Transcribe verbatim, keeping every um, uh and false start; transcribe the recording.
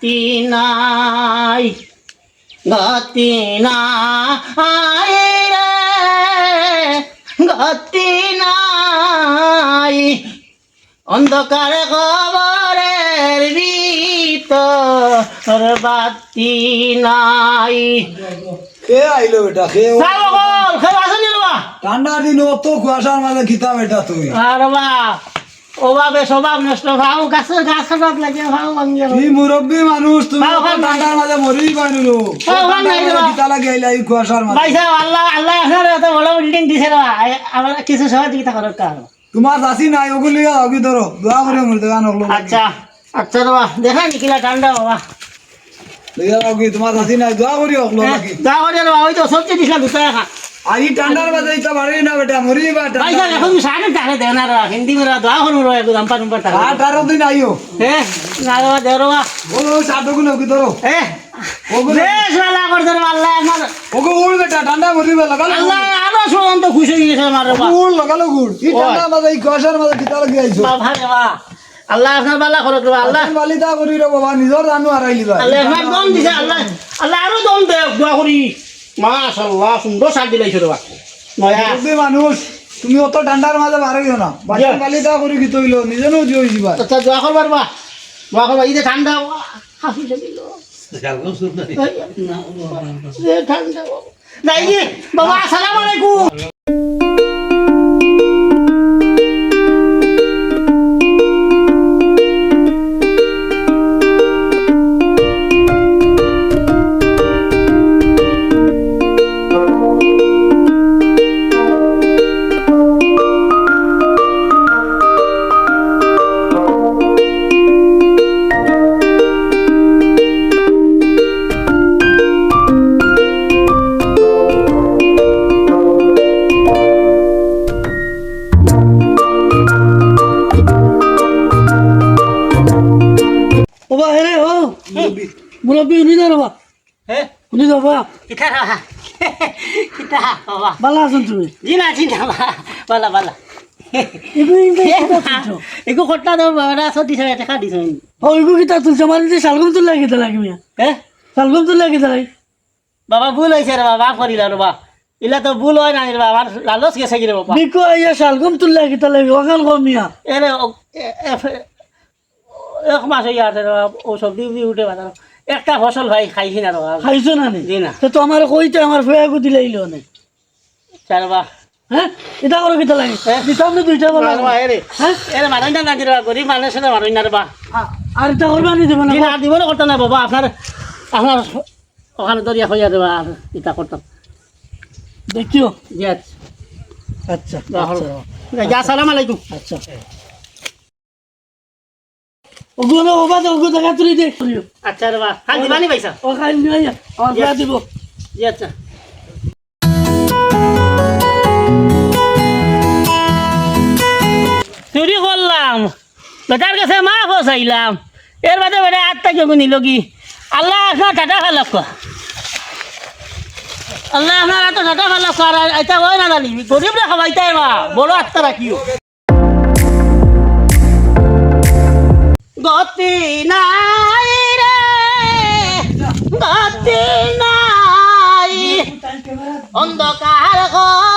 গতি নাই, গতি নাই রে, গতি নাই। অন্ধকার কবরের ভিতর বাতি নাই। কে আইলো বেটা? কে ও? সাব অকল, কেউ আছইন নি রে বা? ঠান্ডার দিন অত কুয়াশার মাঝে কিতা বেটা তুই? আরে বা, অভাবে স্বভাব নষ্ট, ফাও গাছে, গাছ কাটাত লাগে, ফাও ভাঙ্গিয়া। ই মুরব্বি মানুষ, তুমি ফাও অত খান নাই। ঠান্ডার মাঝে মরি পাইনি লো। ফাও খান নাই রে বা। কিতা লাগি আইলা ই কুয়াশার মাঝে? ভাই সাব, আল্লাহ, আল্লাহ আপনারে অত বড় বিল্ডিং দিছে রে বা। আ-, আমার কিছু সহযোগিতা করো কার। তোমার চাচি নাই, ওগুলি যাও কি ধরো, দোয়া করি মরতে গান হলো। আচ্ছা, আচ্ছা রে বা, দেখা নি কিলা ঠান্ডা বাবা। লইয়া যাও কি, তোমার চাচি নাই, দোয়া করি হলো হ্যাঁ, নাকি? দোয়া করি রে বা, ওই তো সবজি দিছিলাম দুটা খা। আর ই ঠান্ডার মাঝে ইটা বাড়ি না বেটা, মরি বা ঠান্ডা। ভাই সাব, এখন সাড়ে চারে দেও না রে বা, হিন্দি মেরা দোয়া করবো রে বা, একটু দাম্পা টুম্পা টাকা। আর তেরো দিন আইও। হ্যাঁ, না রে বা, দেও রে বা। ও, ও, সাত গুণ কি ধরো? হ্যাঁ, ওগুলো বেশ ভালা করছে রে বা, আল্লাহ আমার। ওগো উড় বেটা, ঠান্ডা মরি বা, লাগালো আল্লাহ উড়। আরো সবন্ত খুশি হয়ে গেছে আমার রে বা। উড়, লাগালো উড়। ই ওই। ঠান্ডার মাঝে, ই কুয়াশার মাঝে কিতা লাগি আইছো? বাবা রে বা। আল্লাহ আপনার ভালা করুক রে বা, আল্লাহ। বালি তা করি রে বাবা, নিজর জানু হারাইলি বা। আল্লাহ আপনার দম দিছে, আল্লাহ, আল্লাহ আরো দম দেউক, দোয়া করি। মাশাআল্লাহ, সুন্দর শাক দিলাইছো রে বা। নয়া। মুরব্বি মানুষ, তুমি অত ঠান্ডার মাঝে বার হইও না। বাসন বালি তা করি কি তৈল, নিজে নু জিও হইছি বা। আচ্ছা, দোয়া করবার বা। দোয়া করবা, এই যে ঠান্ডা, হাফি সাবি লো। ঝালগম শুন না। এই, না, ও বাবা। এ ঠান্ডা বাবা। যাই রে, বাবা, আসসালামু আলাইকুম। ও বা, এরে, ও। মুরব্বি। মুরব্বি, উনি না রে বা। হে? উনি বাবা। কিতা রে বা? কিতা বাবা? ভালা আছইন তুমি? জি না, জি না, বা-, ভালা, ভালা। এগু, এগু হে কিতা মা, তুলছো? এগু কটলা দাও বাবা, না, সত্যি সবাই দেখা দিছ। ও, এগু কিতা তুলছো? মানে যে শালগম তুললা কিতা লাগি মিয়া? হে? শালগম তুললা কিতা লাগি? বাবা, ভুল অইছে রে বাবা, মাফ করিলা রে বাবা। ইলা তো ভুল অয় না রে বাবা, আমার লালচ গেছে কি রে বাবা? বিকু আইয়া শালগম তুললা কিতা লাগি? ওখান কম মিয়া। এরে, ও, এ, এ, ফে-, এক মাস অইয়া আছে রে বাবা, ও সবজি উবজি উঠে বাজার। একটা ফসল ভাই খাইছি না রে বাবা। খাইছো না নি? জি না। তো, তো আমারে কইতে আমার ফুয়াগু দিলাইলো নে। চার বা। হ্যাঁ? ইতা করো কিতা লাগি? হ্যাঁ? দিতাম না দুইটা বালা। মারবা, এরে। হ্যাঁ? এরে মারইন না, না দিবা, গরিব মানুষ না মারইন না রে বা। আ-, আর ইতা করবা নি, দিবা না? জি না, দিব না, করতাম না বাবা, আপনার, আপনার ওখানে দরিয়া হইয়া দেবা, আর ইতা করতাম। দেখিও। জি, আচ্ছা। আচ্ছা, যা, আচ্ছা। যা, আসসালামু আলাইকুম। আচ্ছা। ওগু না, ওবা দে, ওগু জাগা তুলি দে। আচ্ছা রে বা, কাল দিবা নি পয়সা? ও কাল দিবা ইয়া, আমার জি। পয়সা দিব। জি আচ্ছা। চুরি করলাম, বেটার গেছে মাফও চাইলাম, এর বাদে বেটা আটটা কেউ নিল কি? আল্লাহ আপনার টাটা ফালাক। আল্লাহ আপনার এত টাটা ফালাক, আর এটা হয় না জানি, গরিবরে খাওয়াইতায় বা, বড় আত্মা রাখিও। গতি নাই রে, গতি নাই। অন্ধকার ঘর